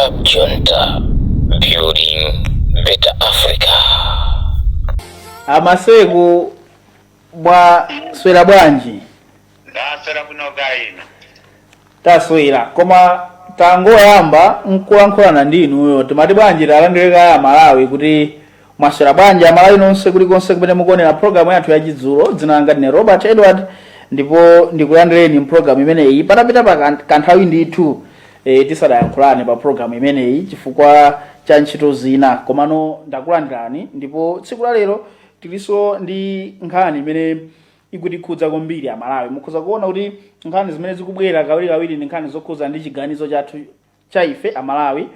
Cab Junta, building better Africa. Amaseko, mwaswera bwanji? Ndaswera bwino, kaya inu? Taswera, koma tangoyamba nkulankhulana ndi inuyo, timati bwanji talandire kaya Malawi kuti mwaswera bwanji Amalawi nonse kulikonse kumene mukuonera programu yathu yachidzulo. Dzina langa ndine Robert Edward ndipo ndikulandireni mpulogalamu imeneyi. Patapita pa kanthawi ndithu tisadayankhulane pa programu imeneyi chifukwa cha ntchito zina, komano ndakulandirani. Ndipo tsiku la lero tilinso ndi nkhani imene ikutikhudza kwambiri Amalawi. Mukhoza kuona kuti nkhani zimene zikubwera kawirikawiri ndi nkhani zokhudza ndi chiganizo chathu cha ife Amalawi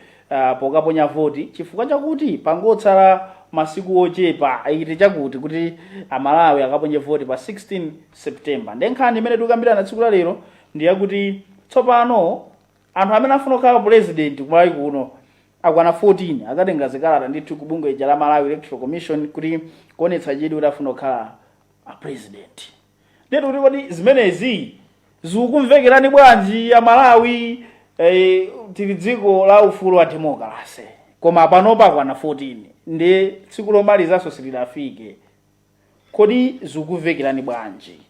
pokaponya voti, chifukwa chakuti pangotsala masiku ochepa aite chakuti kuti Amalawi akaponye voti pa 16 September. Ndi nkhani imene tikukambirana tsiku la lero ndi yakuti tsopano anthu amene afuna kukhala president kumalawi kuno akwana 14, akatenga zikalata ndithu ku bungwe la Malawi Electoral Commission kuti kuonetsa chidwi kuti afuna kukhala a president. Ndithu kuti kodi zimenezi zikukumvekerani bwanji Amalawi? Tili dziko la ufulu wa democracy, koma panopa akwana 14 ndi tsiku lomalizanso silidafike. Kodi zikukumvekerani bwanji?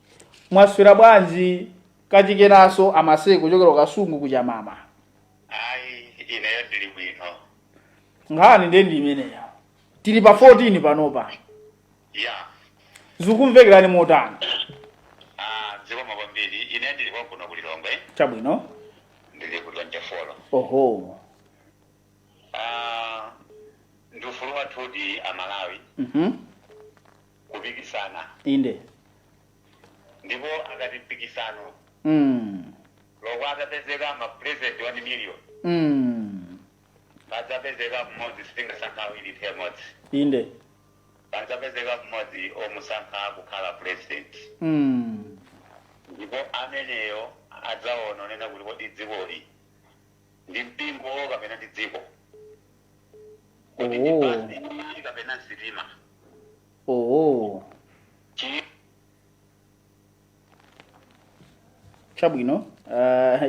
Mwaswera bwanji kachikenaso, Amaseko, kuchokera Kasungu kuchamama? Ayi, ineyo ndili bwino. Nkhani ndiye ndi imeneyo, tili pa 14 panopa. Zikukumvekerani motani? Ah, zikomo kwambiri. Ine ndili kwakuno ku Lilongwe. Chabwino. Ndili ku 24. Ah, ndi ufulu wathudi Amalawi kupikisana. Ndipo akati mpikisano, loko atapezeka ma president 1 million, padzapezeka mmodzi, sitingasankha awiri nthawi imodzi. Padzapezeka mmodzi omusankha kukhala president. Ndipo ameneyo adzaona onena kuti kodi dzikoli ndi mpingo kapena ndi dziko, kodi ndi basi kapena sitima? Chabwino.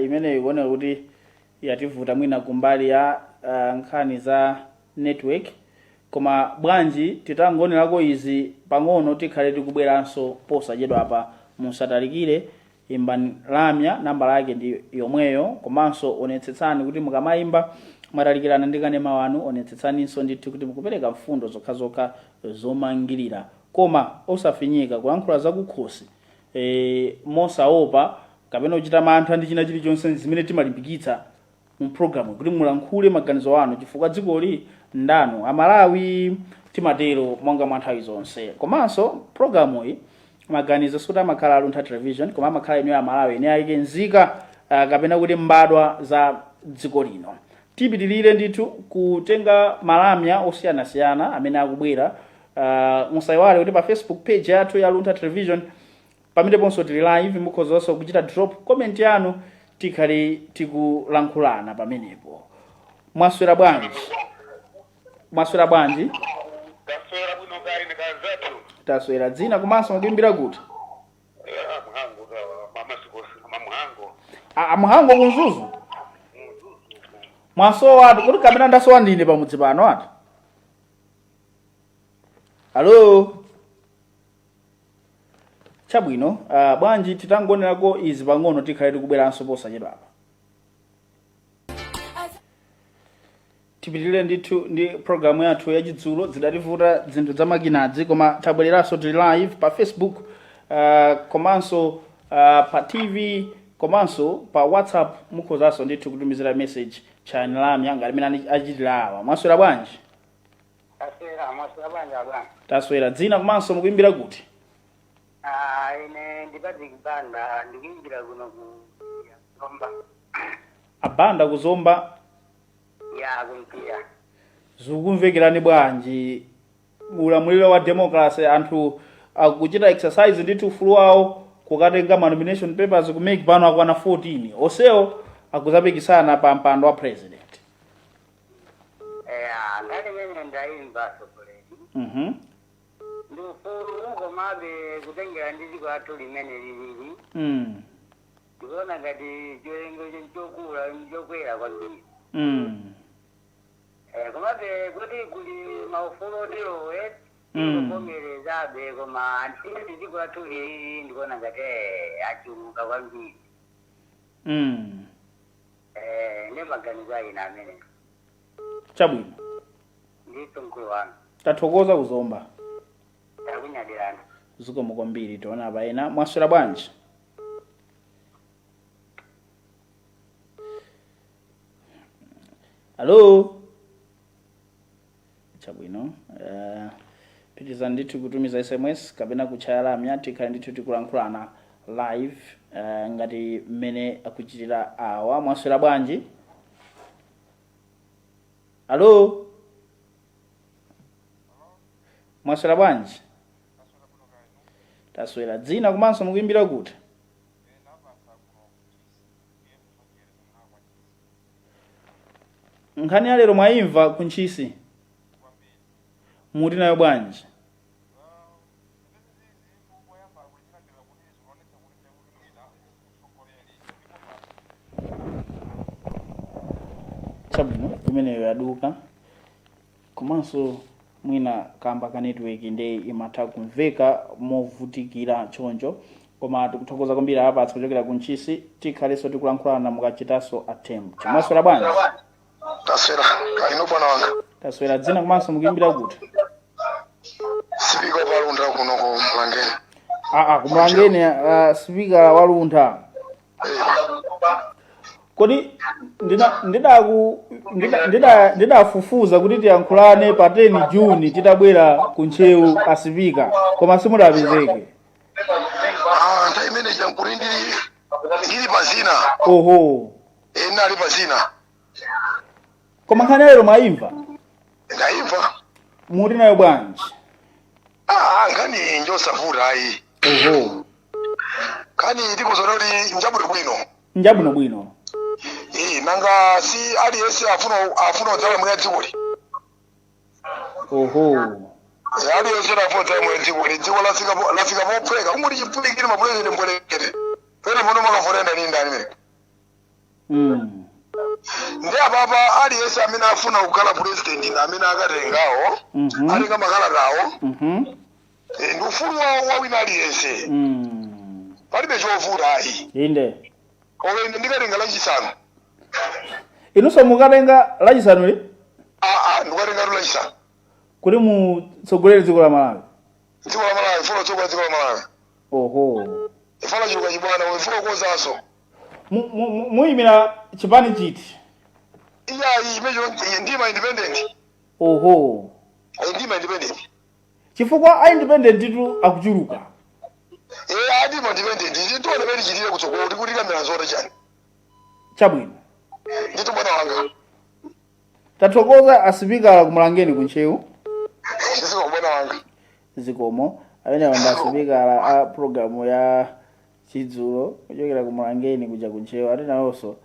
Imeneyi ikuoneka kuti yativuta mwina kumbali ya nkhani za network, koma bwanji titangonerako izi pang'ono, tikhale tikubweranso posachedwa apa. Musatalikire, imbani lamya, nambala yake ndi yomweyo. Komanso onetsetsani kuti mukamayimba mwatalikirana ndi kanema wanu. Onetsetsaninso ndithu kuti mukupereka mfundo zokhazokha zomangirira, koma osafinyika kulankhula zakukhosi mosaopa kapena kuchita mantha ndi china chilichonse, zimene timalimbikitsa mu programu kuti mulankhule maganizo anu, chifukwa dzikoli ndanu Amalawi, timatero monga mwa nthawi zonse. Komanso programu iyi maganizo sikuti amakhala Aluntha Television, koma amakhala inuyo Amalawi, ine ayike nzika kapena kuti mbadwa za dziko lino. Tipitirire ndithu kutenga malamya osiyanasiyana amene akubwera. Musayiwale kuti pa Facebook page yathu ya Luntha Television pameneponso tili live, mukhozanso kuchita drop comment yanu, tikhale tikulankhulana pamenepo. Mwaswera bwanji? Mwaswera bwanji? Taswera bwino, kaya inu anzathu? Taswera. Dzina komanso mukuimbira kuti? Muhango, mamasikosi mamuhango. Amuhango kumzuzu, mwasowa atu kuti kapena ndasowa ndine pamudzi pano ati? Alo, chabwino. Bwanji titangonerako izi pang'ono, tikhale tikubweranso posachedwapa. Tipitirire ndithu ndi programu yathu yachidzulo. Zidativuta zinthu zamakinazi, koma tabwereranso. Tili live pa Facebook, komanso pa TV, komanso pa WhatsApp. Mukhozanso ndithu kutumizira message channel lamya ngati imene achitira awa. Mwaswera bwanji? Taswera, mwaswera bwanji abwana? Taswera. Dzina komanso mukuimbira kuti? Ah, ine ndi Patrick Banda, ndikuimbira kuno ku Zomba. Abanda kuzomba? Ya, kumpira. Zikumvekerani bwanji ulamuliro wa democracy, anthu akuchita exercise ndithu ufulu wawo kukatenga ma nomination papers ku MEC, pano akwana 14, onsewo akuzapikisana pa mpando wa president? Eh, nkhani imene ndayimva, atsogoleri, ndi ufulu, komabe kutengera ndi dziko lathu limene lilili, ndikuona ngati chiwerengero chokula chokwera kwambiri. Komabe kuti kuli maufulu oterowe, kuvomerezabe, koma anthu dziko lathu lili ndikuona ngati achuluka kwambiri. Ndi maganizo ayina amene. Chabwino. Ndithu, mkulu wanga. Tathokoza kuzomba. Takunyadirana. Zikomo kwambiri. Tiona apa ena. Mwaswera bwanji? Alo, chabwino. Pitiza ndithu kutumiza SMS kapena kuchaya lamya, tikhale ndithu tikulankhulana live ngati mmene akuchitira awa. Mwaswera bwanji? Alo, mwaswera bwanji? Taswera. Dzina komanso mukuimbira kuti? Nkhani ya lero mwayimva kuntchisi, muti nayo bwanji? Chabwino, imeneyo yaduka, komanso mwina kamba ka network ndi imatha kumveka movutikira choncho, koma tikuthokoza kwambiri apatsa kuchokera ku Ntchisi. Tikhalenso tikulankhulana mukachitanso attempt. Mwaswera bwanji? Taswera kaino, bwana wanga. Taswera. Dzina komanso mukuimbira kuti? Sipika paluntha kuno ku Mlangeni. Aa, kumulangeni, sipika waluntha. Kodi ndidafufuza kuti tiyankhulane pa 10 Juni titabwera ku Ntcheu, asipika, koma simudapezeke. Ah, nthawi imene chankuli ndili pa zina. Oho. Nali pa zina. Koma nkhani lero mwayimva? Ndayimva. Muti nayo bwanji? Ah, nkhani njosavuta ayi. Oho. Nkhani tikuzona kuti njabwino bwino. Njabwinobwino. Nanga si aliyense afuna udzalamulira dzikoli? Oho. Aliyense afuna udzalamulira dzikoli. Dziko lafika pophweka, kungoti chipwirikiti, mapurezidenti mbwerekete pena pano makavotenda ni ndani mene? Ndi apapa aliyense amene afuna kukhala president na amene akatengawo, atenga makalatawo. Ndi ufulu wawo wa wina aliyense. Palibe chovuta ayi. Inde. Olo ine ndikatenga Lachisanu. Inunso mukatenga Lachisanuli? Aa, ndikatenga tu Lachisanu. Kuti mutsogolere dziko la Malawi? Dziko la Malawi, ifuna kutsogola dziko la Malawi. Oho. Ifuna chuluka chibwana, ifuna kukozanso. Muyimira chipani chiti? Iyayi, imecho ndima independent. Oho. Ndima independent. Chifukwa a independent tu akuchuluka. Andima independent, tione pene chitire kutsogolo kuti kuti kamera zote chani. Chabwino. Ndithu, bwana wanga. Tathokoza, asipikala kumulangeni kuntcheu. Zikomo, bwana wanga. Zikomo. Amene ndi asipikala a programu ya Chidzulo kuchokera kumulangeni kuja kuntcheu, ati nawonso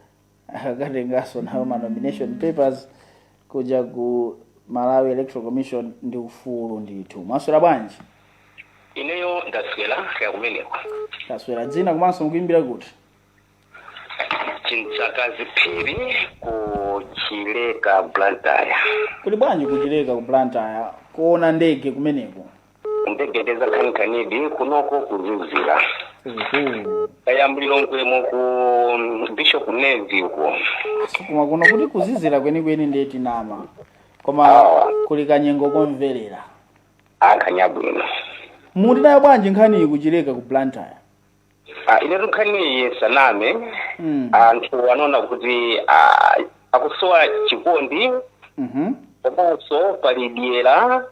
akatenganso nawo ma nomination papers kuja ku Malawi Electoral Commission, ndi ufulu ndithu. Mwaswera bwanji? Ineyo ndaswera, kaya kumeneko? Taswera. Dzina komanso mukuimbira kuti? Chinchakazi Phiri ku Chileka, Blantyre. Kuli bwanji kuchileka ku Blantyre, kuona ndege kumeneko? Ndege ndezakhanikhanidi, kunoko kuzizira. Oho. Kayambulilongwemo ku Bishop Navy uko. Koma kuno kuti kuzizira kwenikweni ndiye tinama, koma Ah. kuli kanyengo komverera. Ankhanyabwino. Muti nayo bwanji nkhani iyi kuchileka ku Blantyre? Ah, inetu nkhaniyi saname. Anthu anaona kuti akusowa chikondi, komanso pali dyera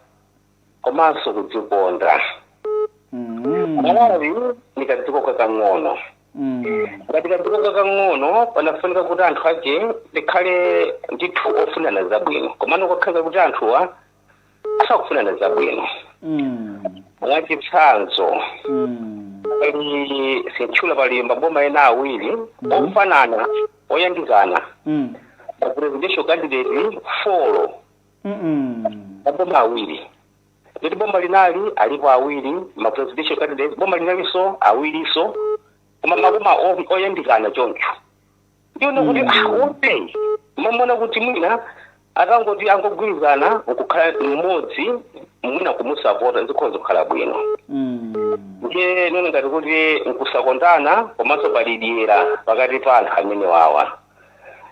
komanso kudzikonda. Malawi ni kadziko kakang'ono. Ngati kadziko kakang'ono, panafunika kuti anthu ake likhale ndithu ofunana zabwino, komano kwakhala kuti anthuwa asakufunana zabwino. Mwachitsanzo, pali sintchula, pali maboma ena awiri ofanana, oyandikana, pa presidential candidate four. Maboma awiri nditi boma linali alipo awiri ma presidential candidates, boma linalinso awiriso, koma maboma oyandikana choncho. Ndiona kuti onse mamona kuti mwina Atangoti angogwirizana nkukhala mmodzi, mwina kumusapota, zikhoza kukhala bwino. Ndiye none ngati kuti nkusakondana, komanso pali dyera pakati pa anthu amene wawa.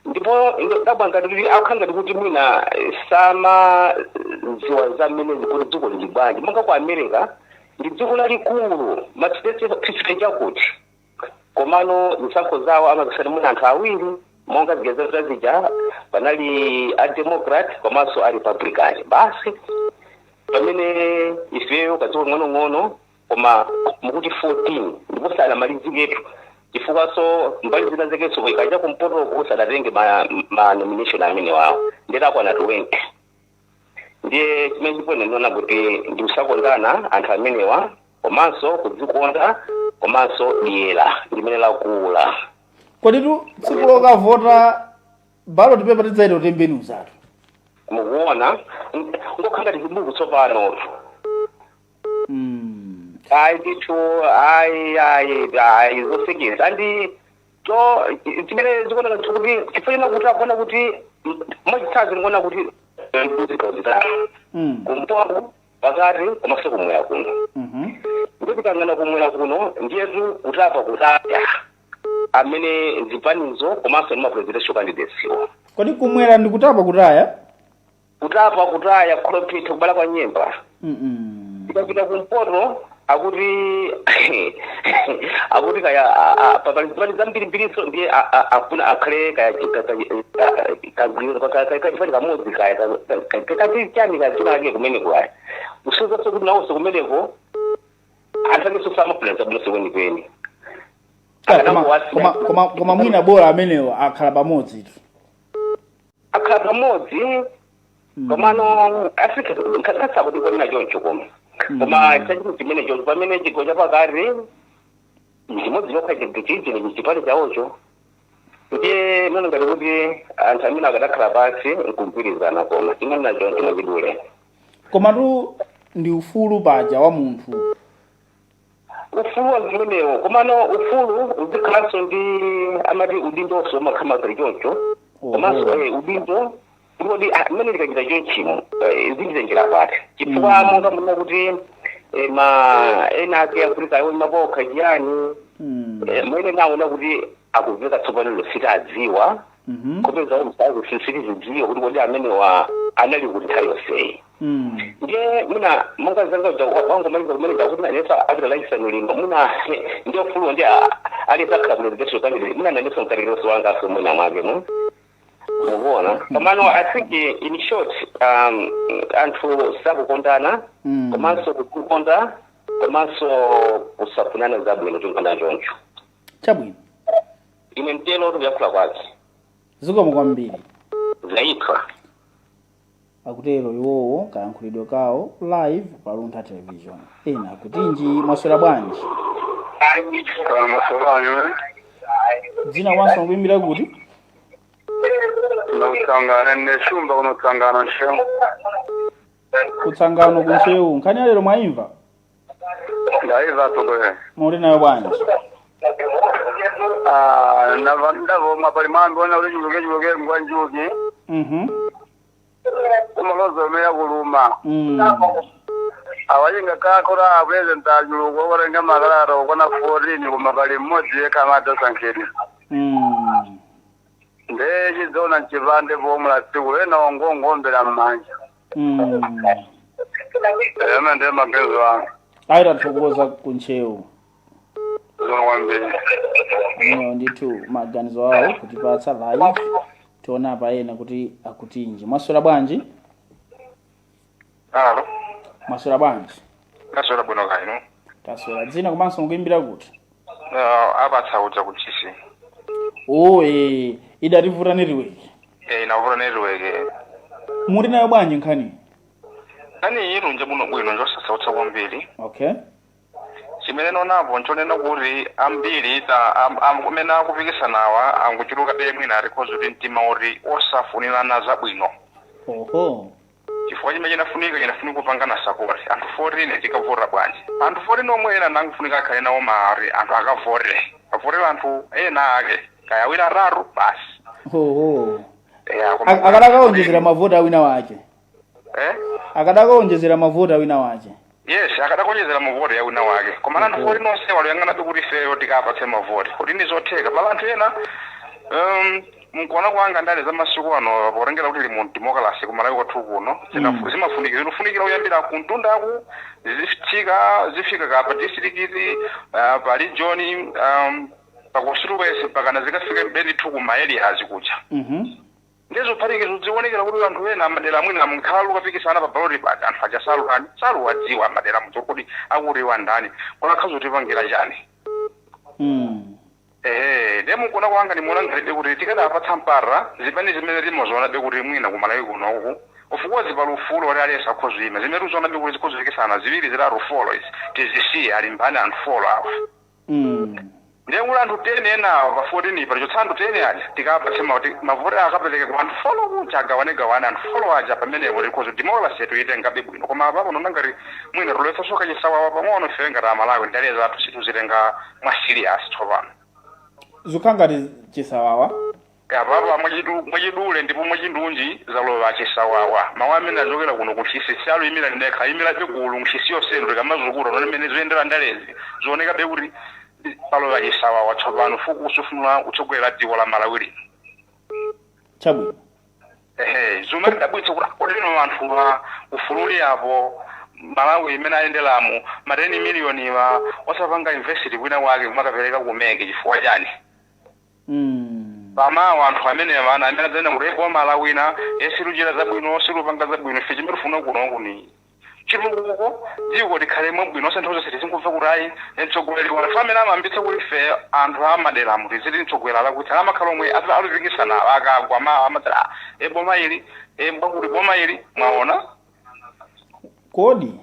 Ndipo ndabwa ngati kuti akukhala ngati kuti mwina sama ziwa zamene kuti dziko lili bwanji. Monga ku America, ndi dziko lalikulu, ma states 50 chakuti, komano zisankho zawo amapikisana mwina anthu awiri, monga zigezera zija panali a Democrat komanso a Republican basi. Pamene ifeyo kadziko ng'onong'ono, koma mukuti 14, ndipo sanamaliziketu, chifukwa so mbali zina zakenso ikacha kumpotoko sadatenge ma nomination amene wawo, nditakwana 20. Ndiye chimene chipone ndiona kuti ndi kusakondana anthu amenewa, komanso kudzikonda, komanso dyera limene lakula. Koditu tsiku lokavota ballot paper tidzaita kutembenuzatu. Mukuona, ngokhala ngati zibuku tsopano. Ayi ndithu, ayi, ayi, ayi, zosekesa. Andi to chimene zikuoneka kuti chifukwa kuti akuona kuti mwachitsanzo ndikuona kuti zigawo zitatu: kumpoto, pakati, komanso kumwera kuno. Ndikutangana kumwera kuno, ndiyetu kutapa kutaya amene zipanizo komanso ndi ma presidential candidates iwo. Kodi kumwera ndikutapa kutaya? Kutapa kutaya, khulupitha kubala kwa nyemba. Tikapita kumpoto, akuti kaya pali zipani zambirimbiriso, ndiye afuna akhale kaya kachipani kamodzi, kaya kati chani kachina ake kumeneko. Aya usozanso kuti nawonso kumeneko anthu akenso samafuna zabwino kwenikweni. Koma mwina bola amenewo akhala pamodzi tu. Akhala pamodzi, komano Africa nkhasakuti konena choncho, koma chachikulu chimene choncho, pamene chigawo chapakati chimodzi chokha chichine chipani chawocho. Ndiye none ngati kuti anthu amene akadakhala pansi nkugwirizana, koma chimene choncho mwachidule. Komatu ndi ufulu paja wa munthu. Ufulu wa zimenewo, komano ufulu uzikhalanso ndi amati udindonso, umakhala choncho, komanso udindo kuti mmene ndikachita chonchimo zinditengera pati? Chifukwa monga muna kuti ma ena ake akuti ayo mapokha chiyani, mwene naona kuti akuveka tsopano sitadziwa kopeza msazi sitizidziwa kuti kodi amenewa anali kuti nthawi yonseyi. Ndiye muna monga zanga wangomaliza kumene chakuti nanesa apita lachisanu lino, muna ndiye ufulu ndi aliyesakhala presidential candidate, muna naneso mkatikiroso wangaso mwina mwake mu mukuona. Komano I think in short, anthu sakukondana, komanso kukonda, komanso kusafunana zabwino, tinkonda choncho. Chabwino. Ine mtelo tikuyankhula kwake. Zikomo kwambiri. Zaipha. Akutero iwowo kayankhulidwe kawo live pa Luntha Television. Ena akutinji? Mwaswera bwanji? Masolani. Dzina kwanso mukuyimbira kuti? Nokutsangana neshumba kunotsangana Ntcheu. Kutsangano kuNtcheu. Nkhani ya lero mwayimva? Ndaiva, tsogoleri. Muli nayo bwanji? Ah, ndavomwa pali mwambi ona kuti chuluke chuluke ngwa njuki. Umaloza umeya kuluma. Awayinga kakora president achuluka owerenga makalata okwana 14, koma pali mmodzi yekha amadasankhidwa. Nde chidzona mchipande pomwe tsiku ena ongongombera m'manja. Eme ndiye magezo anga. Ayi, tathokoza kuNtcheu. Zona kwambiri. Amenewo ndithu maganizo awo kutipatsa live. Tiona apa ena kuti akutinji. Mwaswera bwanji? Alo. Mwaswera bwanji? Naswera bwino kaino. Taswera. Dzina komanso mukuyimbira kuti? Apatsa udza kuchisi. O, idativuta network. Eh, inavuta network. Muli nayo bwanji nkhani? Nkhani inu nje buno bwino, njosasautsa kwambiri. Okay. Chimene nonapo nchonena kuti ambiri ta kumene akupikisanawa anguchuluka be mwina atikhoza kuti mtima oti osafunirana zabwino. Oho. Chifukwa chimene chinafunika kupangana support anthu 14, tikavota bwanji anthu 14 omwe ena nangufunika akhale nawo mari anthu akavote, avotera anthu ena ake kaya awiri atatu basi. Oho. Yeah, koma- Akadakaonjezera mavoti awina wache. Eh? Akadakaonjezera mavoti awina wache. Yes, akadakonjezera mavoti ya wina wake, koma anthu 14 onse waluyang'ana kuti ifeyo tikapatse mavoti kuti ndi zotheka pala anthu ena. Mkuona kwanga, ndale za masiku ano, potengera kuti li mu democracy kumalawi kwathu kuno, zimafunikira, zinofunikira kuyambira kumtundaku, zifika zifika ka pa district, pa region, pa constituency, pakana zikafika mbeni thu kuma areas kuja. Ndizophatikizo zionekera kuti anthu ena amadera amwene amukhala lukapikisana pa ballot paja, anthu aja saluani, saluwadziwa amadera mudzo kuti akutiwa ndani, kolakhaza kutipangira chani. Ehe, ndiye mukuona kwanga nimuona ngalibe kuti tikadapatsa mpara zipani zimene timazoona be kuti mwina kumalawi kunoku, of course pali ufulu oti aliyense akhozuyima, zimene tizoona be kuti zikhozuyikisana ziwiri, zitatu, four izi tizisiye, alimbane anthu four awa. Ndiye kuti anthu 10 enawo pa 14 pa tichotsa anthu 10 aja, tikapatse mavoti akapereke ku anthu four kuja, agawane anthu four aja pamenepo, tikhoza democracy tuyitengabe bwino. Koma apapo nona ngati mwina tulowetsa kachisawawa pang'ono, ife ngati Amalawi ndale zathu situzitenga mwa serious tsopano. Zikukhala ngati chisawawa. Apapa mwachidule ndipo mwachindunji zalowa chisawawa. Mawu amene achokera kuno kuchisi sialuyimira ndekha, ayimira gulu nchisi yonseno. Tikamazukura none mmene zoyendera ndalezi zionekabe kuti palowa chisawawa tsopano, fuku usufuna kutsogolera dziko la Malawi lino. Chabwino. Ehe, zomwe tidabwitsa kuti kodino anthu a ufululi apo Malawi imene ayenderamo ma 10 miliyoni wa osapanga invest kwina kwake, kumakapereka ku MEC, chifukwa chani? Pamawa anthu amene ana amene adzanena kuti boma lawina, siluchita zabwino, silupanga zabwino. Ife chimene tifuna kunoku ni chitukuko, dziko likhale mwabwino, osati nthawi zonse tizingumva kuti ayi, mtsogoleri wathu amene amayambitsa kuti ife anthu amaderamu tiziti mtsogoleri alakwitsa, amakhala omwe alupikisana akagwa mawa amati, "Ah, e boma ili, e mwakuti boma ili," mwaona? Kodi?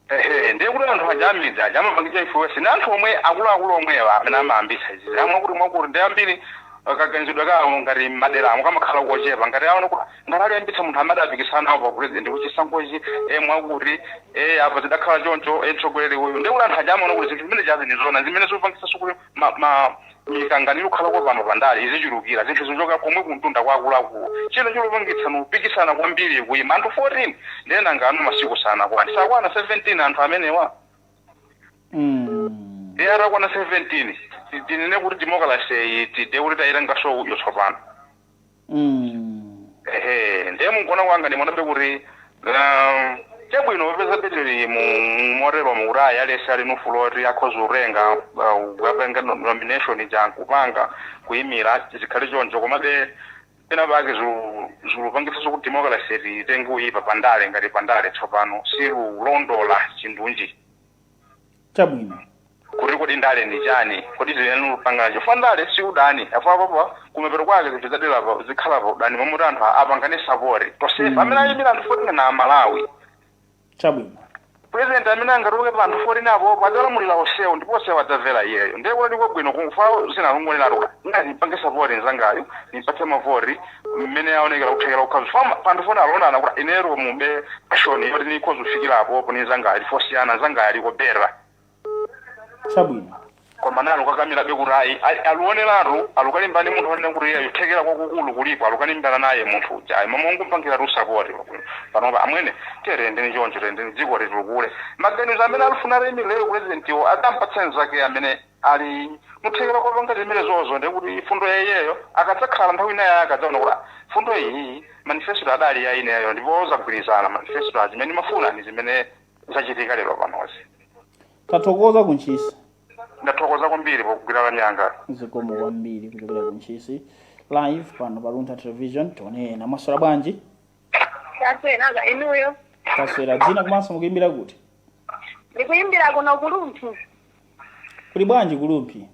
Ehe, ndiye kuti anthu aja amidzi aja amapangitsa influence ni anthu omwe akuluakulu omwewa amene amayambitsa izi, amwakuti mwakuti. Ndi ambiri kaganizidwe kawo ngati maderamo kamakhala kochepa, ngati aona kuti ngati aliyambitsa munthu amene adapikisana nawo pa president kuchisankhochi, e mwakuti, e apa zidakhala choncho, e mtsogoleri uyu, ndiye kuti anthu aja amaona kuti zinthu zimene chazi ndi zona zimene zikupangitsanso kuti ma mikanganiro kukhalako pano pandale izichulukira, zinthu zichoka komwe kuntunda kwa akuluakulu, chino chilupangitsa nupikisana kwambiri kuyima anthu 14. Ndiye nanga anu masiku sanakwana, sakwana 17 anthu amenewa. Ndiye atakwana 17, tinene kuti democracy iyi tiye kuti tayitangaso udyo tsopano. Ehe, ndiye mukuona kwanga ndimonabe kuti chabwino popeza betili mu motero mukuti ayi, alesi ali nufulu oti akhoza kutenga, kukapenga nomination jankupanga kuyimira, zikhale choncho. Komabe pena pake zulupangitsanso kuti democracy titenge uyipa pandale, ngati pandale tsopano silulondola chindunji. Chabwino. Kuti kodi ndale ni chani? Kodi zimene lupangana chifukwa ndale si udani apapo, kumapeto kwake zinthu zadera zikhala pa udani momwe anthu apangane support tosefa amene ayimira anthu 14 na Malawi. Chabwino. President amene angatuluke pa anthu 14 apo adzalamulira onsewo, ndipo onsewo adzamvera iyeyo. Ndiye kuti kwabwino kufa zinalongoleratu ngati nipange support nzangayo, nimpatse mavoti mmene aonekera kuthekera kukhala fa pa anthu 14 alonana kuti inero mube passion yoti nikhoza kufikira apopo ni nzangayo, tifosiyana nzangayo alikobera. Chabwino. Koma nalo kakamirabe kuti ayi, aluoneratu alukalimbani munthu onena kuti iyeyo kuthekera kwakukulu kulipo, alukalimbana naye munthu uja, ayi, momwe unkumpangira tu support panopa amwene, tiyendeni choncho, tiyendeni dziko litukule. Maganizo amene alufuna lero presidentiwo adzampatsa nzake amene ali muthekera kopanga zimene zozo. Ndiye kuti fundo ya iyeyo akadzakhala nthawi inayo akadzaona kuti, ah, fundo iyi manifesto adali ya ineyo, ndipo zagwirizana manifesto zimene mafuna ni zimene zachitika lero panozi. Tathokoza kuntchisi. Ndathokoza kwambiri pokugwira lanyanga. Zikomo kwambiri kuchokera kuntchisi, live pano pa Luntha Television. Tionena, mwaswera bwanji? Taswera, inuyo? Taswera. Dzina komanso mukuyimbira kuti? Ndikuyimbira kuno Kulumphi. Kuli bwanji Kulumphi?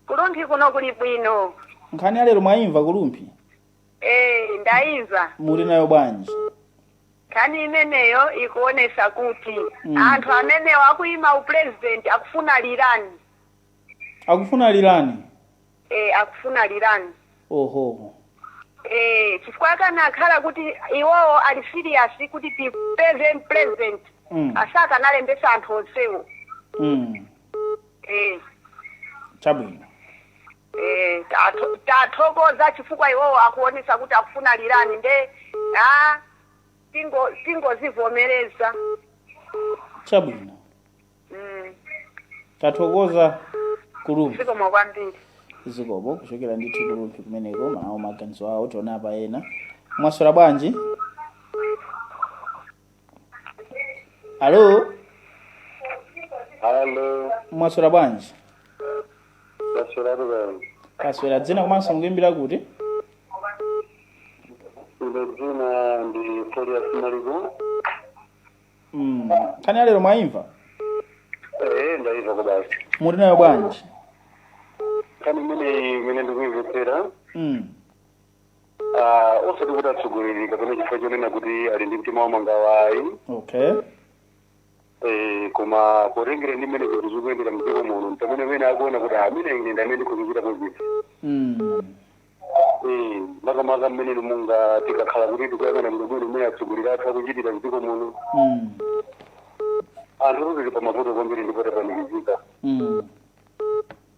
Kulumphi kuno kuli bwino. Nkhani ya lero mwayimva Kulumphi? Eh, ndayimva. Muli nayo bwanji? Nkhani imeneyo ikuonesa kuti anthu amenewo akuyima upresident akufuna lirani. Akufuna lirani? Eh, akufuna lirani. Oho. Eh, chifukwa kanakhala kuti iwowo ali serious kuti tipeze president, asakanalembesa anthu onsewo. Eh. Chabwino. Tathokoza chifukwa iwowo akuonesa kuti akufuna lirani nde a tingozivomereza. Chabwino. Tathokoza ku Rumphi. Zikomo kwambiri. Zikomo kuchokera ndithu ku Rumphi kumeneko, mawu maganizo awo. Tiona apa ena. Mwaswera bwanji? Alo? Halo. Mwaswera bwanji? Taswera bwanji? Taswera. Dzina komanso mukuimbira kuti? Ine dzina ndi Folias Maligo. Nkhani ya lero mwayimva? Eh, ndaimva kubasi. Muli nayo bwanji? Nkhani imene ndikuimvetsera, ah, osati kuti atsogoleri kapena chifukwa chonena kuti ali ndi mtima wamangawayi. Koma potengera ndi mmene zinthu zikuyendera mdziko muno, pamene amene akuona kuti amene ine ndi amene ndikuchita zinthu. Makamaka mmene munga tikakhala kuti tikuyang'ana bwinobwino mmene atsogoleri athu akuchitira mdziko muno, anthu tili pamavuto kwambiri ndipo tapanikizika.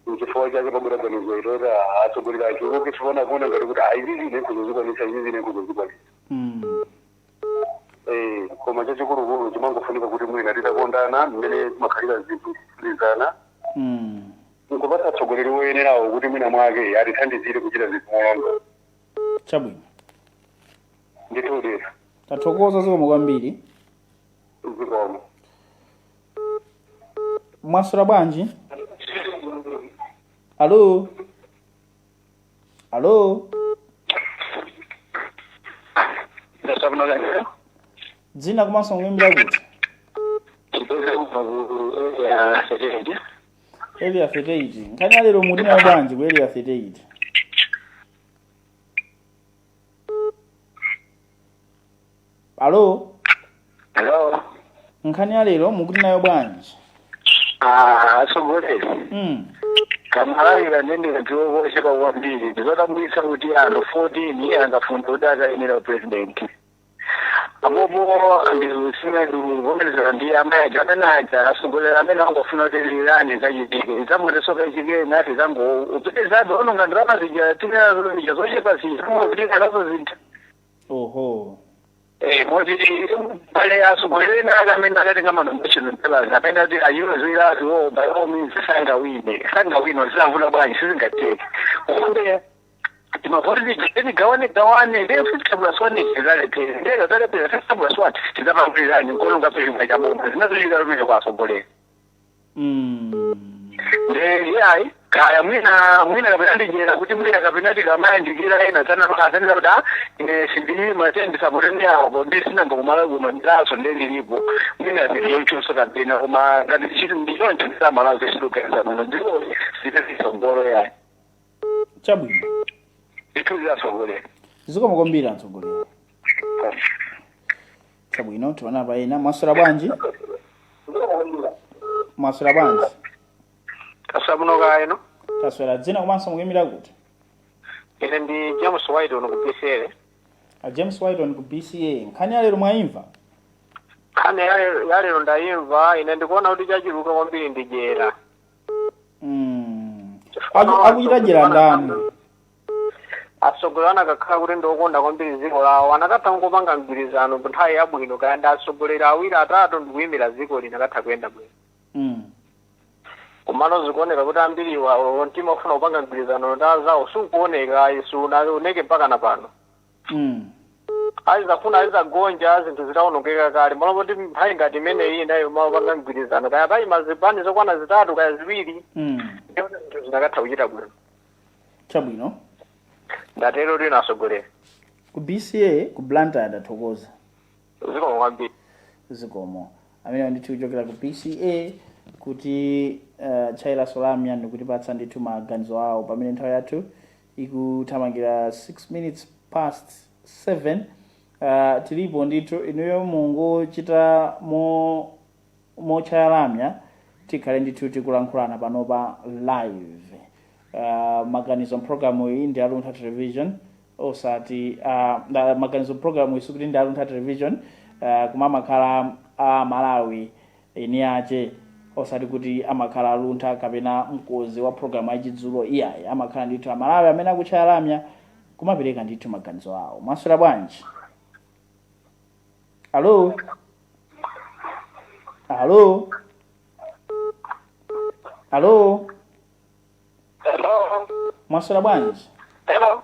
Nchifukwa chake pabwera ganizo ilo atsogoleri achuluke, chifukwa kuona ngati kuti izi zine nkuzozikwanisa, izi zine nkuzozikwanisa. Koma chachikulukulu chimangofunika kuti mwina titakondana mmene timakhalira zinthu kugwirizana, nkupatsa atsogoleri woyenerawo kuti mwina mwake atithandizire kuchita zinthu molondola. Chabwino. Ndithu. Tathokoza, zikomo kwambiri. Zikomo. Mwaswera bwanji? Alo, alo? Dzina komanso mukuimbira kuti? Area 38. Nkhani ya lero muli nayo bwanji ku Area 38? Alo? Hello. Nkhani ya lero mukuti nayo bwanji? Ah, atsogoleri. Kamalawira ndendera tiwokosheka kwambiri. Ndizodabwitsa kuti anthu 14 angafuna kuti akayenera president. Apopo ndisina ndikuvomerezana ndi amayi amene aja, atsogoleri amene angofuna kuti lirani zachitike, zamotesoka ichike nati zango upitizabe ononga ndalama zija tinazo zochepa zija zangopitika nazo zinthu. Moti pale atsogoleri ena amene akatenga ma nomination papers amene ati ayozira wo, by all means sangawine, sangawine, zinavuta bwanji, sizingateke kumbe timavoti tigawane gawane ndi 50 plus 1 tizalepera, ndeka zalepera 50 plus 1 tizapangulirani nkolonga pechimwe chaboma zinazochita lumene kwa atsogoleri. Nde yayi, kaya mwina kapena ndijera kuti mwina kapena tikamayandikira ena sananira kuti ah, ine sindilima tendisapoteni awo ndisinanga kumala kuno ndilaso nde ndilipo, mwina ndiliyonchonso kapena, koma ngati chiti ndichoncho ndisamalazo siluganiza muno ndilo zipezisongolo yayi. Chabwino. Ndithu, atsogoleri. Zikomo kwambiri, atsogoleri. Chabwino, tiona pa ena. Mwaswera bwanji? Mwaswera bwanji? Kasamuno kaino. Taswera. Dzina komanso mukuimbira kuti? Ine ndi James White uno ku BCA. A James White ku BCA, nkhani ya lero mwayimva? Nkhani yalero ndayimva. Ine ndikuona kuti chachuluka kwambiri ndi dyera. Akuchita dyera ndani? Atsogoleri anakakhala kuti ndiokonda kwambiri dziko lawo anakatha ngopanga mgwirizano nthawi yabwino, kaya ndi atsogoleri awiri, atatu, ndikuyimira dziko lina, akatha kuyenda bwino. Komano zikuoneka kuti ambiriwa mtima ufuna kupanga mgwirizano ndi anzawo sukuoneka, sunaoneke mpaka na pano. Azafuna azizagonja zinthu zitawonongeka kale, malo poti nthawi ngati imeneyi nayo mapanga mgwirizano, kaya payima zipani zokwana zitatu kaya ziwiri, ndiyo zinthu zinakatha kuchita bwino. Chabwino. Ndatero lino, atsogoleri. Ku BCA ku Blantyre, ndathokoza. Zikomo kwambiri. Zikomo. Amene ndithu kuchokera ku BCA kuti Chaila Solamia ndikutipatsa ndithu maganizo awo pamene nthawi yathu ikuthamangira 6 minutes past 7. Tilipo ndithu, inuyo mungochita mo mochaya lamya, tikhale ndithu tikulankhulana panopa live. Maganizo program iyi ndi Aluntha Television, osati maganizo program iyi sikuti ndi Aluntha Television, kumamakhala a Malawi eni ache. Osati kuti amakhala aluntha kapena mkozi wa programu yachidzulo, iyayi, amakhala ndithu Amalawi amene akutchaya lamya kumapereka ndithu maganizo awo. Mwaswera bwanji? Alo, alo, alo. Hello. Mwaswera bwanji? Hello.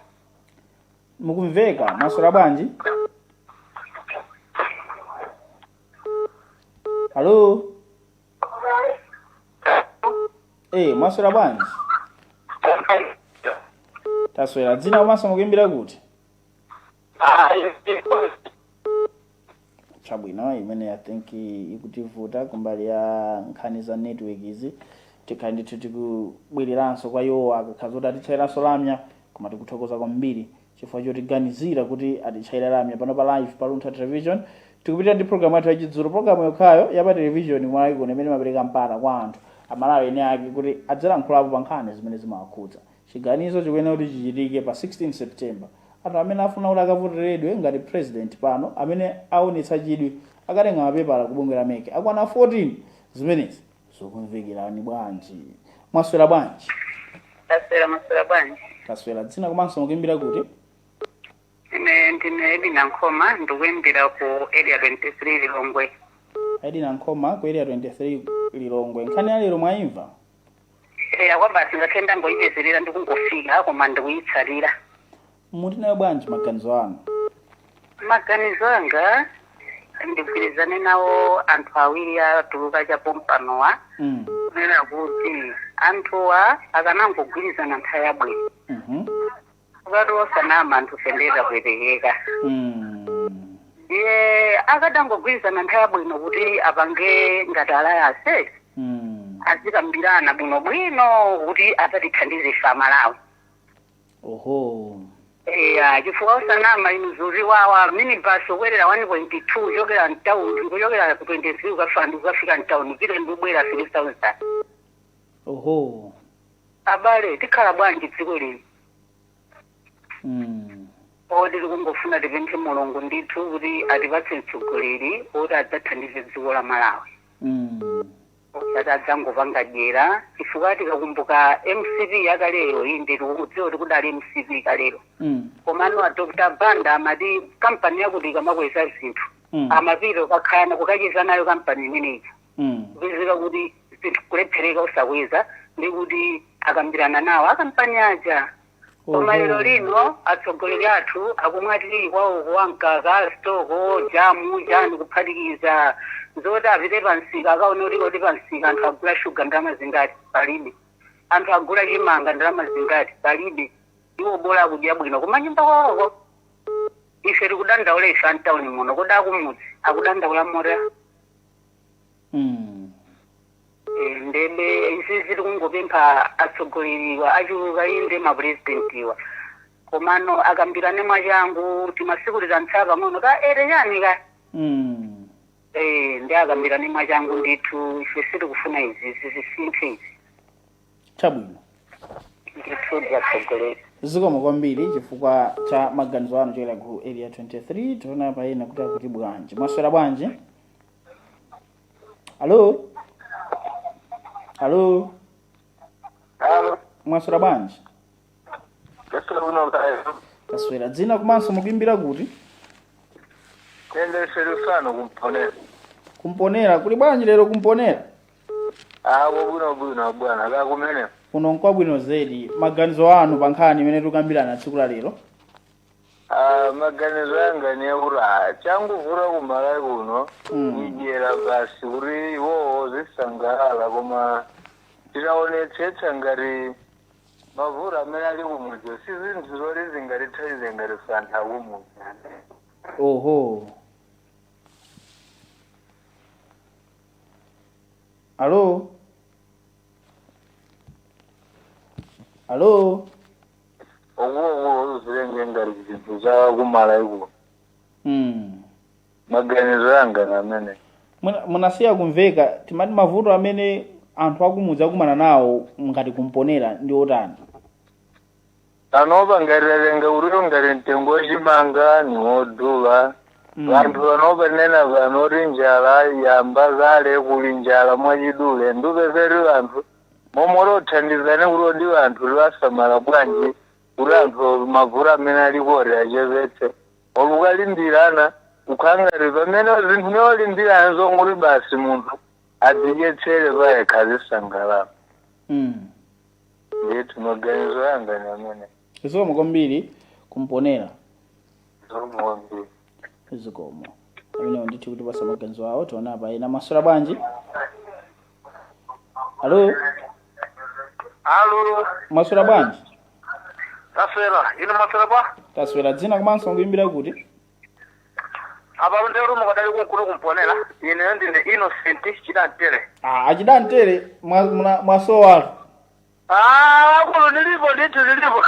Mukumveka? Mwaswera bwanji? Alo. Mwaswera bwanji? Taswera. Dzina komanso mukuimbira kuti? Chabwino, imene I think ikutivuta kumbali ya nkhani za network izi. Tikhale ndithu tikubwereranso kwa iwo akakhala zoti atitchayiranso lamya, koma tikuthokoza kwambiri chifukwa chotiganizira kuti atitchayira lamya pano pa live pa Luntha Television. Tikupitira ndi programu yathu yachidzulo, programu yokhayo ya pa television Malawi kuno imene imapereka mpata kwa anthu Amalawi ene ake kuti adzalankhulapo pa nkhani zimene zimawakhudza. Chiganizo chikuyenera kuti chichitike pa 16 September. Anthu amene afuna kuti akavoteredwe ngati president pano, amene aonetsa chidwi, akatenga mapepala kubungwe la MEC akwana 14. Zimenezi zokumvekerani bwanji? Mwaswera bwanji? Taswera. Maswera bwanji? Taswera. Dzina komanso mukuimbira kuti? Ine ndine Edina Nkhoma, ndikuimbira ku Area 23, Lilongwe. Edina Nkhoma ku Area 23, Lilongwe. Nkhani ya lero mwayimva? Eya, kwabasi, ngakhale ndangoyipezerera, ndikungofika, koma ndikuyitsalira. Mutinayo bwanji maganizo anu? Maganizo anga, ndigwirizane nawo anthu awiri atuluka chapompanowa kunena kuti anthuwa akanangogwirizana nthawi yabwino, ukati osanama, anthu sendeza kuyetekeka. Ndiye akadangogwirizana nthawi yabwino kuti apange ngati alliance, azikambirana bwinobwino kuti adzatithandize ife Amalawi. Eya, chifukwa usanama inu, zuri wawa minibus ukwerera 1.2 kuchokera mtown, kuchokera ku 23 ukafika mtown, pite ndikubwera 3000. Abale, tikhala bwanji dziko lino? Oti tikungofuna tipemphe Mulungu ndithu kuti atipatse mtsogoleri oti adzathandize dziko la Malawi, osati adzangopanga dyera, chifukwa tikakumbuka MCP yakaleyo, inde tikudziwa kuti kudali MCP kalero, komano a Dr Banda amati kampani yakuti ikamakweza zinthu, amapita kukakhala kukacheza nayo kampani imeneyi, kupezeka kuti zinthu kulephereka usakweza, ndi kuti akambirana nawo akampani aja. Koma lero lino atsogoleri athu akumwati kwawoko wamkaka, stoko, jamu, jani, kuphatikiza zoti apite pansika akaone kuti kodi pansika anthu agula shuga ndalama zingati? Palibe. Anthu agula chimanga ndalama zingati? Palibe. Iwo bola akudya bwino kumanyumba kwawoko. Ife tikudandaula, ife antawuni muno, kodi akumudzi akudandaula mota? Ndebe izizi tikungopempha atsogoleriwa achuluka, inde mapurezidentiwa, komano akambirane mwachangu, timasiku titantsala pang'ono ka ere chani ka. Ndi akambirane mwachangu ndithu. Ife sitikufuna izizi, zisinthe izi. Chabwino. Ndithu ndiatsogoleri. Zikomo kwambiri chifukwa cha maganizo anu chokera ku Area 23. Tiona paena kuti akuti bwanji. Mwaswera bwanji? Alo, alo. Alo. Mwaswera bwanji? Taswera kuno kayo. Taswera. Dzina komanso mukuimbira kuti? Tende Serusano, kumponera. Kumponera kuli bwanji lero kumponera? Ah, bwino bwino bwana, ka kumene. Kuno nkwabwino zedi. Maganizo anu pa nkhani imene tikukambirana tsiku la lero? Ah, maganizo anga ni yakuti ah, changuvura kumalawi kuno idyera basi, kuti iwowo zisangalala, koma tikaonetsetsa ngati mavuto amene ali kumudzi si zinthu zoti zingatithandize ngati anthu akumudzi. Oho, alo, alo. Okuwokuwo zilenge ngati zinthu za kumalawi kuno. Maganizo anga na amene. Munasiya kumveka. Timati mavuto amene anthu akumudzi akumana nawo ngati kumponera ndi otani? Panopa ngati tatenga kuti ngati mtengo wachimanga ni wodula. Vanthu vanopanena vanoti njala yamba kale, kuli njala mwachidule, ndupezeri vanthu momwe lothandizane kuti odi vanthu livasamala bwanji kuti anthu mavuto amene alikoti achepetse. Olukalimbirana ukhangati pamene zinthu neolimbirana zonguti basi munthu adzidyetsere payekha, azisangalala. Ndithu maganizo yanga ni amene. Zikomo kwambiri kumponera. Zikomo kwambiri. Zikomo. Amenewo ndithu kuti pasa maganizo awo. Tiona apa ena. Maswera bwanji? Alo? Alo. Maswera bwanji? Taswera, inu maswera bwa? Taswera. Dzina komanso mukuyimbira kuti? Apa ndero mukadali kunkuno kumponera. Ine ndine Innocent Chidantere. Ah, achidantere, mwasowalo. Ah, kuno ndilipo ndithu, ndilipo.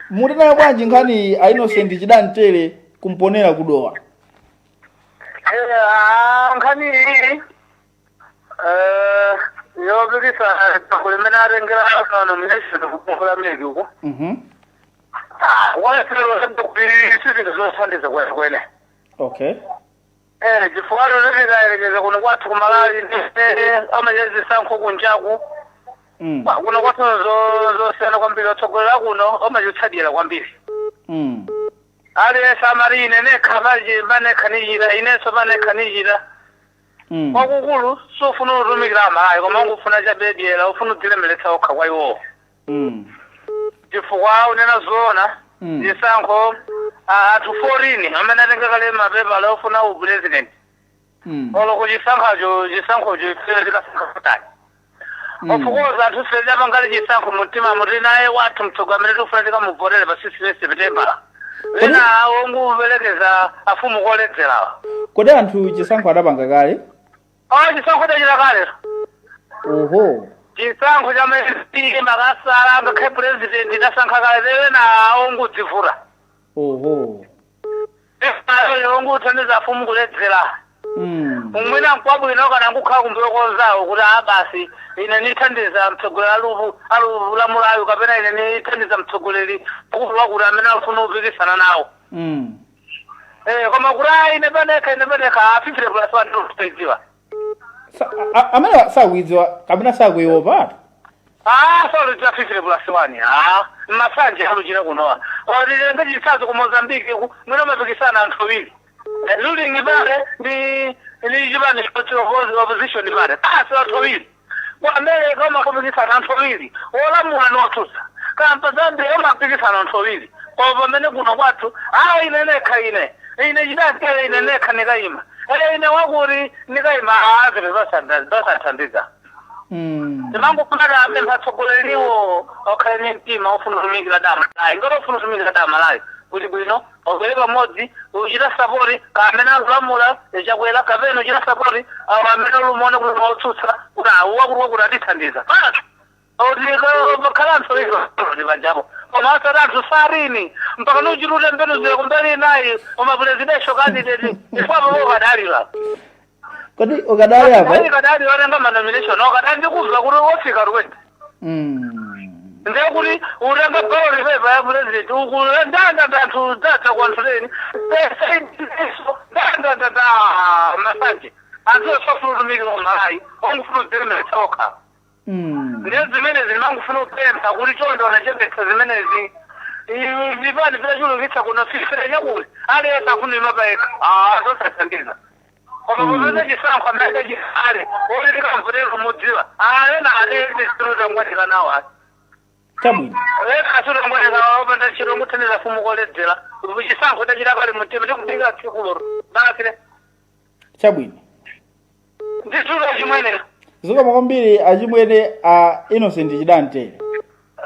Muli nayo bwanji nkhani a Innocent Chidantere kumponera kudowa? Eh, ah, nkhani iyi yopikisa kulimene atengera nomination kuphula meki uko. Ah, wayefero kuti sizinthu zothandiza kwenekwene. Eh, chifukwa tikayerekeza kuno kwathu kumalawi amacheza zisankho kunjaku, kuno kwathu zosiyana kwambiri. Otsogolera kuno amachotsadira kwambiri. Aliyense amati ine nekha pachi panekha nichita, inenso panekha nichita. Kwakukulu sufuna utumikira amalawi, koma ungufuna chabedyera, ufuna udzilemeretsa okha kwa iwowo. Chifukwa unena zoona, zisankho anthu 14 amene atenga kale mapepala ofuna upresident, olo kuchisankhacho, chisankhocho ifeyo tikasankha kutali. Of course anthu ife tidapangali chisankho mumtima muti naye wathu mtsogoleri amene tikufuna tikamuvotere pa 16 September, ena awo nguperekeza afumu koledzerawa. Kodi anthu chisankho adapanga kale? Ah, chisankho tachita kale. Oho. Chisankho cha MP, makasala, ngakhale president idasankha kale, ena awo ngudzivura. Oho. Onguthandiza afumu kuledzera. Umwina nkwabwino kana nkukhala kumbuyo konzawo kuti a basi ine nithandiza mtsogoleri aluvu alulamulayo, kapena ine nithandiza mtsogoleri wakuti amene afuna kupikisana nawo. Eh, koma kuti a ine panekha, ine panekha, a 50 plus 1 ndikuidziwa. Amene sakuidziwa kapena sakuiopa? Ah, saluchira 50 plus 1. Ah, masanje aluchira kunowa. Otilenge chitsanzo ku Mozambique ku mwina mapikisana anthu awiri. Ruling pale ndi chipani opposition pale. Ah, so anthu awiri. Ku America amapikisana anthu awiri. Olamula notsutsa. Kampa Zambia amapikisana anthu awiri. Koma pamene kuno kwathu, ah, ine nekha ine. Ine chidakele ine nekha nikayima. Eh, ine wakuti nikayima, ah, zinthu zosathandiza. Timangofuna apempha atsogoleriwo okhale ni mtima ofuna kutumikira damalayi. Ngati ofuna kutumikira damalayi kuti bwino, obwere pamodzi, uchita support kamene akulamula Chakwera, kapena uchita support awo amene lumone kuti otsutsa, kuti awo wakuti wakuti atithandiza basi, oti makhala anthu ndi pajapo. Koma asati anthu sarini mpaka nuchita utembenuzira kumbali inayi, koma presidential candidate ifwapo ukadalira. Kodi ukadali apa? Ali kadali watenga ma nomination, ukadali ndikuzwa kuti wofika 20. Ndekuti utenga ballot paper ya president uku, ndanda anthu dzadza kuanthuleni iso, ndandandanda masanje anthu osafuna utumikira kumalayi, ongufuna udzilemeretsa okha. Ndiye zimenezi ndimangufuna kupempha kuti chonde wanachepetsa zimenezi. Vipani vitachulukitsa kuno fifere chakuti aliyense afuna ima payekha, ah, zosathandiza. Koma popeza chisankho amene chikale oti tikamvotera mudziwa, ah, ena alesirutangwatika nawo asi. Chabwino. Ena asutangwatika opanda ntchito, nguthandiza fumu koledzera. Chisankho tachita kale mtima, tikudikira tsikulo basi. Chabwino. Ndithulo chimwene. Zikomo kwambiri achimwene a Innocent Chidantere.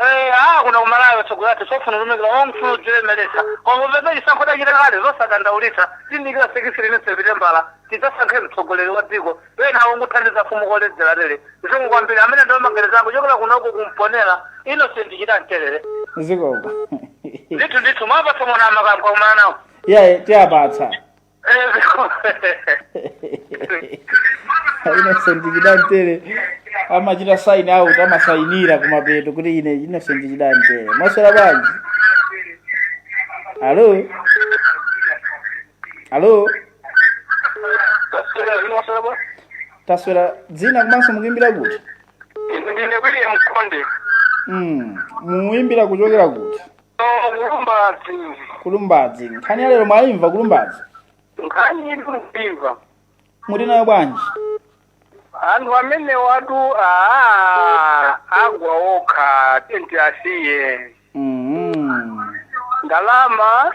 Eh, ah, kuno kumalawi tsogolati sofuna kutumikira, ongufuna kudzilemeretsa. Koma popeza chisankho tachita kale, zosadandaulitsa, tindikira 16 Sepitembala tidzasankhe mtsogoleri wa dziko, ena awo nguthandiza fumu koledzera lere. Zikomo kwambiri, amene ndiwo maganizo angu chokera kunoko kumponera, Innocent Chidanterere. Zikomo. Ndithu ndithu, mwapatsa mwana amakambwa kumana nawo. Iyaye, tiyapatsa. Eh, zikomo. Innocent Chidantere amachita sign out, amasayinira kumapeto kuti ine Innocent Chidantere. Mwaswera bwanji? Alo? Alo, taswera. Dzina komanso mukuimbira kuti? Ndine William Konde. Muimbira kuchokera kuti? Kulumbadzi. Kulumbadzi. Nkhani ya lero mwayimva kulumbadzi? Nkhani ili kuimva. Muti nayo bwanji? Anthu amene watu aa agwa okha, tenti asiye. Ndalama.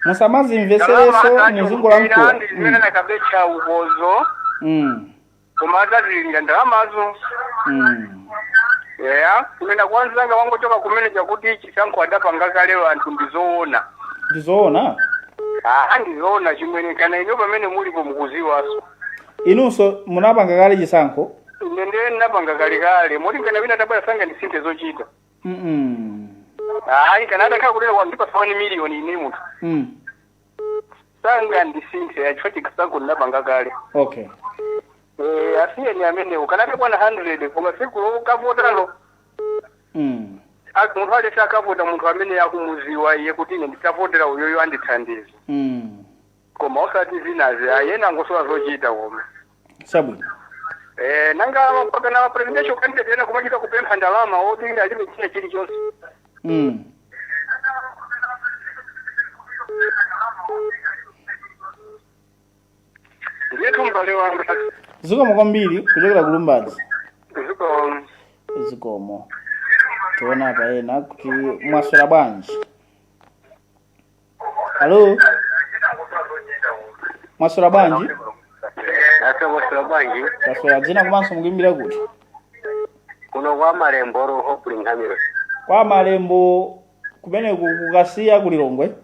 Musamazimvesereso, muzingolankhula. Ndi zimene nakabecha ukozo. Koma adzazilira ndalamazo. Eya, kumene kwanzanga wangochoka kumene chakuti chisankho adapanga kalero anthu, ndizoona. Ndizoona. Ah, ndizoona chimwene, kana ino pamene mulipo mukuziwaso. Inunso munapanga kale chisankho? Ine ndiye ndinapanga kalekale, moti kana wina atabwera sanga ndisinthe zochita. Hayi, kana atakhala kunena wandipasa 1 miliyoni ine munthu, sanga ndisinthe chifukwa chisankho ndinapanga kale. Eh, asiyeni amenewo, kana atakwana 100, koma siku lokavotalo munthu alese akavota munthu amene akumuziwa iye kuti ine ndikavotera uyoyo andithandiza. Koma osati zinazi, ayena angosowa zochita koma. Chabwino. Eh, nanga mpaka na presidential candidate ena kumachita kupempha ndalama oti alibe china chilichonse. Ndiyetu mbale wanga. Zikomo kwambiri kuchokera kulumbadzi. Zikomo. Zikomo. Tiona apa ena kuti mwaswera bwanji. Alo, mwaswera bwanji? Naswera bwanji? Taswera. Dzina komanso mukuimbira kuti? Kuno kwa Malembo, Roho Nkhamiro. Kwa Malembo kumeneku, kukasiya kulilongwe?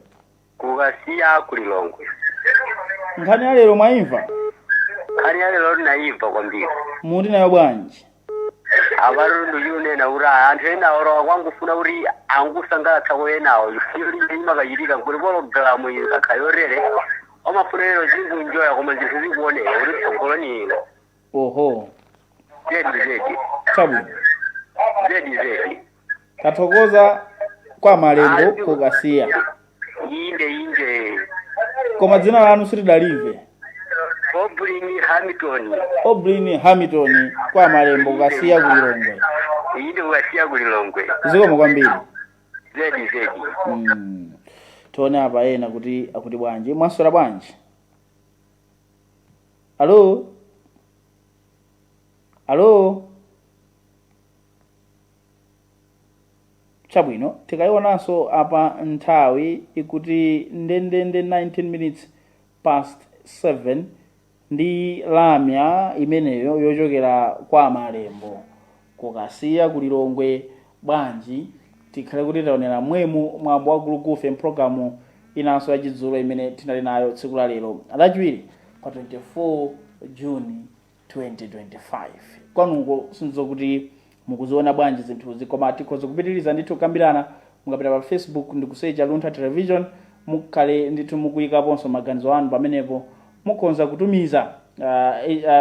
Kukasiya kulilongwe. Nkhani ya lero mwayimva? Nkhani ya lero ndinayimva kwambiri. Muti nayo bwanji? Abalundu yunena kuti anthu ena olowa kwangufuna kuti angusangalatsa enawo, imakachitika kuti pologalamu ikakha yotere amafuna lero zingunjoya, koma zinthu zikuoneka kuti tsogolo ni ilo. Oho. Zedi zedi. Chabwino. Zedi zedi. Tathokoza kwa Malembo kukasiya. Inde inde. Koma dzina lanu sitidalive. Oblin Hamilton. Oblin Hamilton, kwa Malembo kukasiya kulilongwe. Inde, kukasiya kulilongwe. Zikomo kwambiri. Zedi zedi. Tione apa ena kuti akuti bwanji. Mwaswera bwanji? Alo, alo. Chabwino, tikayionanso apa nthawi ikuti ndendende 19 minutes past 7 ndi lamya imeneyo yochokera kwa Malembo kukasiya kulilongwe. Bwanji tikhale kuti taonera mwemu mwambo wa gulugufe mpulogalamu inanso yachidzulo imene tinali nayo tsiku la lero Lachiwiri pa 24 Juni 2025. Kwanuko sindizo kuti mukuziona bwanji zinthuzi, koma tikhoza kupitiriza ndithu kukambirana. Mukapita pa Facebook ndikusecha Luntha Television, mukhale ndithu mukuyikaponso maganizo anu pamenepo. Mukhoza kutumiza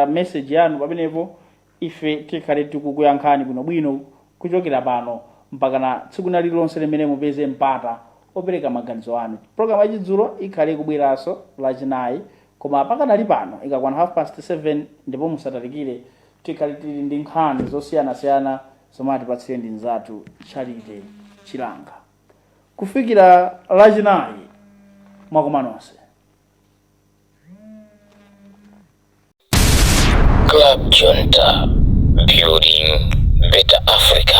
message yanu pamenepo, ife tikhale tikukuyankhani bwinobwino kuchokera pano mpakana tsiku lililonse limene mupeze mpata opereka maganizo anu. Programu yachidzulo ikhale ikubweranso Lachinayi, koma pakanali pano ikakwana 7:30 ndipo musatalikire, tikhale tili ndi nkhani zosiyanasiyana zomwe atipatsire ndi nzathu Charity Chilanga. Kufikira Lachinayi, mwakoma nonse. Club Junta, building better Africa.